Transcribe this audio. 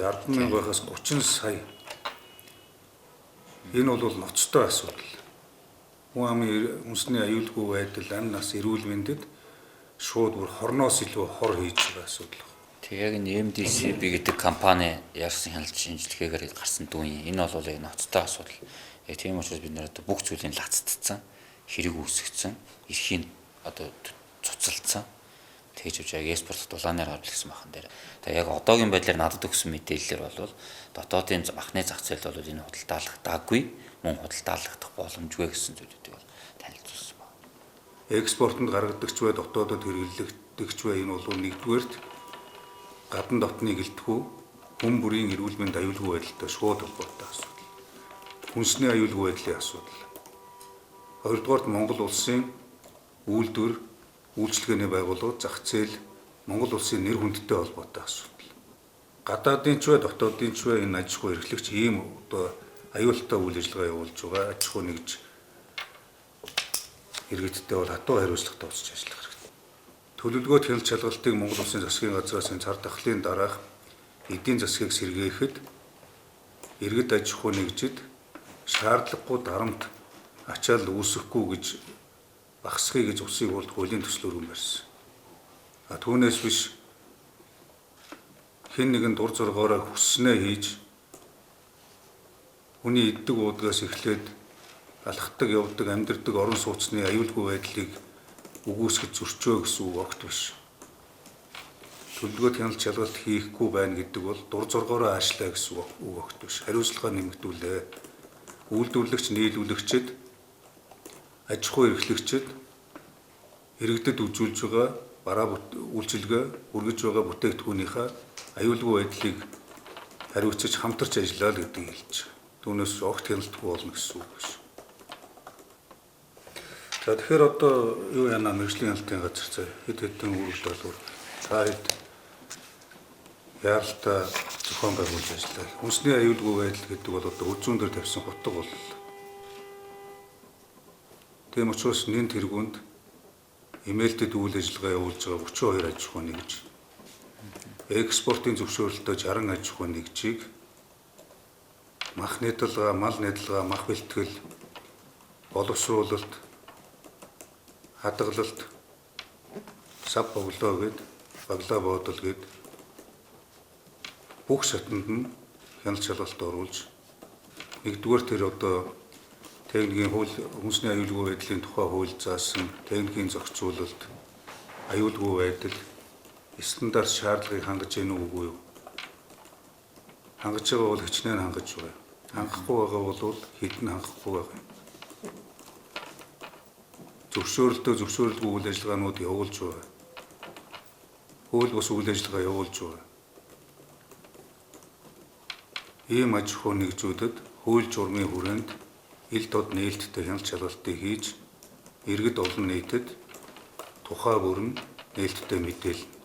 10 мянгаас 30 сая. Энэ бол ноцтой асуудал. Хүн амын үндэсний аюулгүй байдал, амь нас, эрүүл мэндэд шууд бүр хорноос илүү хор хийж байгаа асуудал. Тэг яг энэ MDCB гэдэг компани ярьсан хяналт шинжилгээгээр гарсан дүн. Энэ бол яг ноцтой асуудал. Яг тийм учраас бид нар одоо бүх зүйлийг лацтцсан, хэрэг үүсгэсэн, эрхийн одоо цуцалдсан. Тэгж явж яг экспорт дулаанаар гарч ирсэн бахан дээр. Тэгээ яг одоогийн байдлаар надад өгсөн мэдээллээр бол дотоодын махны зах зээлд бол энэ худалдаалагдаагүй, мөн худалдаалагдах боломжгүй гэсэн зүйлүүдийг бол танилцуулсан байна. Экспортод гаргадагч бай, дотоодод хэрэглэгдэгч бай, энэ бол нэгдүгээрт гадна дотны гэлтгүү хүн бүрийн эрүүл мэнд аюулгүй байдалтай шууд холбоотой асуудал. Хүнсний аюулгүй байдлын асуудал. Хоёрдугаарт Монгол улсын үйлдвэр, үйлчилгээний байгууллага, зах зээл, Монгол улсын нэр хүндтэй холбоотой асуудал. Гадаадын ч бай, дотоодын ч бай энэ аж ахуй эрхлэгч ийм одоо аюултай үйл ажиллагаа явуулж байгаа аж ахуй нэгж иргэдтэй бол хатуу хариуцлагатай болчих ажиллах хэрэгтэй. Төлөвлөгөөт хяналт шалгалтыг Монгол Улсын засгийн газраас энэ цар тахлын дараах эдийн засгийг сэргээхэд иргэд аж ахуй нэгжид шаардлагагүй дарамт ачаал үүсэхгүй гэж багасхыг гэж улсын хурлд хуулийн төсөл өргөн барьсан. А түүнээс биш хэн нэгэн дур зоргоороо хүсснээ хийж хүний иддэг уудгаас эхлээд алхдаг, явдаг, амьдардаг орон сууцны аюулгүй байдлыг үгүйсгэж зөрчөө гэсэн үг огт биш. Төлөвлөгөөт хяналт шалгалт хийхгүй байна гэдэг бол дур зоргоороо аашлаа гэсэн үг огт биш. Хариуцлагаа нэмэгдүүлээ. Үйлдвэрлэгч, нийлүүлэгчид, аж ахуй эрхлэгчид иргэдэд үзүүлж байгаа бараа үйлчилгээ үргэж байгаа бүтээгдэхүүнийхээ аюулгүй байдлыг хариуцаж хамтарч ажиллаа л гэдгийг хэлж байгаа. Түүнээс огт хяналтгүй болно гэсэн үг биш. За тэгэхээр одоо юу яана мэргэжлийн хяналтын газар цаа хэд хэдэн үүрэг даалгавар та хэд яаралтай зохион байгуулж ажиллаа. Хүнсний аюулгүй байдал гэдэг бол одоо үзүүн дээр тавьсан хутга бол. Тийм учраас нэн тэргуунд эмээлтэд үйл ажиллагаа явуулж байгаа 32 аж ахуй нэгж, экспортын зөвшөөрөлтөй 60 аж ахуй нэгжийг мах нийтэлгээ, мал нийтэлгээ, мах бэлтгэл, боловсруулалт, хадгалалт, сав боглоо гэд, баглаа боодол гэд бүх шатанд нь хяналт шалгалт оруулж нэгдүгээр тэр одоо техникийн хууль, хүнсний аюулгүй байдлын тухай хууль заасан техникийн зохицуулалт, аюулгүй байдал, стандарт шаардлагыг хангаж гэнэ үгүй юу? Хангаж байгаа бол хичнээн хангаж байгаа. Хангахгүй байгаа бол хэдэн хангахгүй байгаа. Зөвшөөрөлтөө зөвшөөрөлгүй үйл ажиллагаанууд явуулж байгаа. Хууль бус үйл ажиллагаа явуулж байгаа. Ийм аж ахуй нэгжүүдэд хууль журмын хүрээнд ил тод нээлттэй хяналт шалгалтыг хийж иргэд олон нийтэд тухай бүрэн нээлттэй мэдээлнэ.